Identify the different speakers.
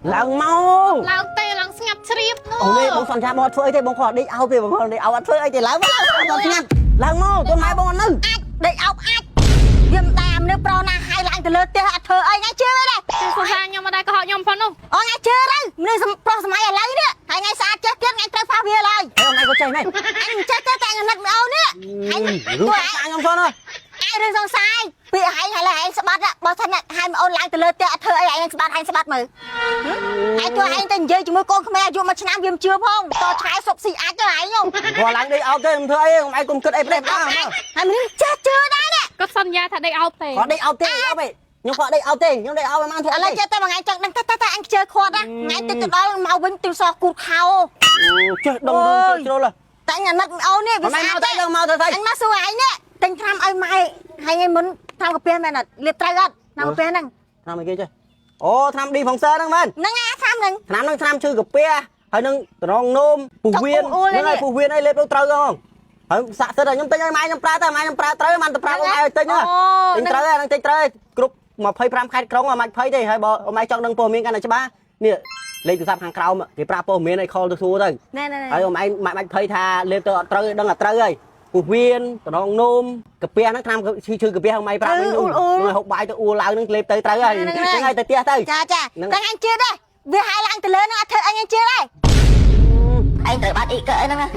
Speaker 1: ឡើងមក
Speaker 2: ឡើងទេឡើងស្ងាត់ជ្រាបនោះ
Speaker 1: អូនេះបងសន្យាបងអត់ធ្វើអីទេបងគាត់ដេកអោបទេបងគាត់ដេកអោបអត់ធ្វើអីទេឡើងមកអត់ស្ងាត់ឡើងមកកូនម៉ែបងអត់នៅ
Speaker 3: អាចដេកអោបអាចវាមិនដែលមនុស្សប្រុសណាហើយឡើងទៅលើផ្ទះអត់ធ្វើអីថ្ងៃជឿទេដែរ
Speaker 2: គឺសរសើរខ្ញុំមិនដែរកុហកខ្ញុំផងនោះ
Speaker 3: អូថ្ងៃជឿទៅមនុស្សប្រុសសម័យឥឡូវនេះហើយថ្ងៃស្អាតចេះទៀតថ្ងៃត្រូវហ្វាវាឡើយ
Speaker 1: ហើយអូនឯងក៏ចេះមែន
Speaker 3: អញមិនចេះទេតែអញអាណិតមីអូននេះហើយ
Speaker 1: រឿង
Speaker 3: ទោះ
Speaker 1: សាខ្ញុំសិនហ៎
Speaker 3: ឯងរឿងសង្ស័យពាក្យហែងហើយហែងស្បាត់បើថាអ្នកហែងមីអូនឡើងទៅលើផ្ទះអត់ធ្វើអីឯងស្បាត់ហែងស្បាត់មើលហើយទោះឯងទៅនិយាយជាមួយកូនក្មេងអាយុ1ឆ្នាំវាមិនជឿផងតឆែសុកស៊ីអាចទៅឯង
Speaker 1: គាត់ឡើងដេកអោបទេមិនធ្វើអីអូនឯងកុំគិតអីប្រេះផ្ដាមក
Speaker 3: ហើយមនុស្សចេះជឿដែរនេះ
Speaker 2: គាត់សន្យាថាដេកអោបទេ
Speaker 1: គាត់ដេកអោបទេអោបទេខ្ញុំគាត់ដេកអោបទេខ្ញុំដេកអោបមិនបានធ្វើ
Speaker 3: ឥ
Speaker 1: អី
Speaker 3: ឡូវចេះតែមួយថ្ងៃចង់ដឹងតែតែអញខ្ជិលខាត់ណាថ្ងៃទៅទៅដល់មកវិញទិសគូតខោ
Speaker 1: ចេះដឹងរឿងជ្រុល
Speaker 3: តែអញអាណិតអូននេះ
Speaker 1: ហ៎
Speaker 3: វាស្អាត
Speaker 1: មកទៅដល់មកទៅស្អី
Speaker 3: អញមកសួរឯងនេះទិញថ្នាំឲ្យម៉ែហើយថ្ងៃមុនថ្នាំកាពះមែនអត់លាបត្រូវអត់ថ្នាំកាពះហ្នឹង
Speaker 1: ថ្នាំអីគេចេះអូថ្នាំឌីផុងសឺហ្នឹងមែន
Speaker 3: ហ្នឹងឯងថ្នាំហ្នឹង
Speaker 1: ថ្នាំហ្នឹងថ្នាំឈឺកាពះហើយនឹងត្រងនោមពោះវៀនហ្នឹងហើយពោះវៀនអីលេបទៅត្រូវហ្មងហើយសាក់សិតខ្ញុំទិញឲ្យម៉ែខ្ញុំប្រើតែម៉ែខ្ញុំប្រើត្រូវបានទៅប្រើអូនឯងឲ្យទិញទិញត្រូវហ្នឹងទិញត្រូវគ្រប់25ខេត្តក្រុងអត់ភ័យទេហើយបើអូនឯងចង់ដឹងព័ត៌មានកាន់តែច្បាស់នេះលេខទូរស័ព្ទខាងក្រោមគេប្រាប់ព័ត៌មានឲ្យខលទៅសួរទៅ
Speaker 3: ណែណែ
Speaker 1: ហើយអូនឯងមិនបាច់ភ័យថាលេបទៅអត់ត្រូវដឹងតែត្រូវហើយពោះវៀនតំណងនោមកាពះហ្នឹងថ្នាំឈឺឈឺកាពះអូនឯងប្រាប់វិញនោះហូបបាយទៅអួលឡើងហ្នឹងលេបទៅត្រូវហើយហ្នឹងហើយទៅផ្ទះទៅ
Speaker 3: ចាចាតែអញជឿដែរវាហើយឡើងទៅលើហ្នឹងអត់ធ្វើអញជឿដែរឯងត្រូវបាត់អ៊ីកើហ្នឹងណា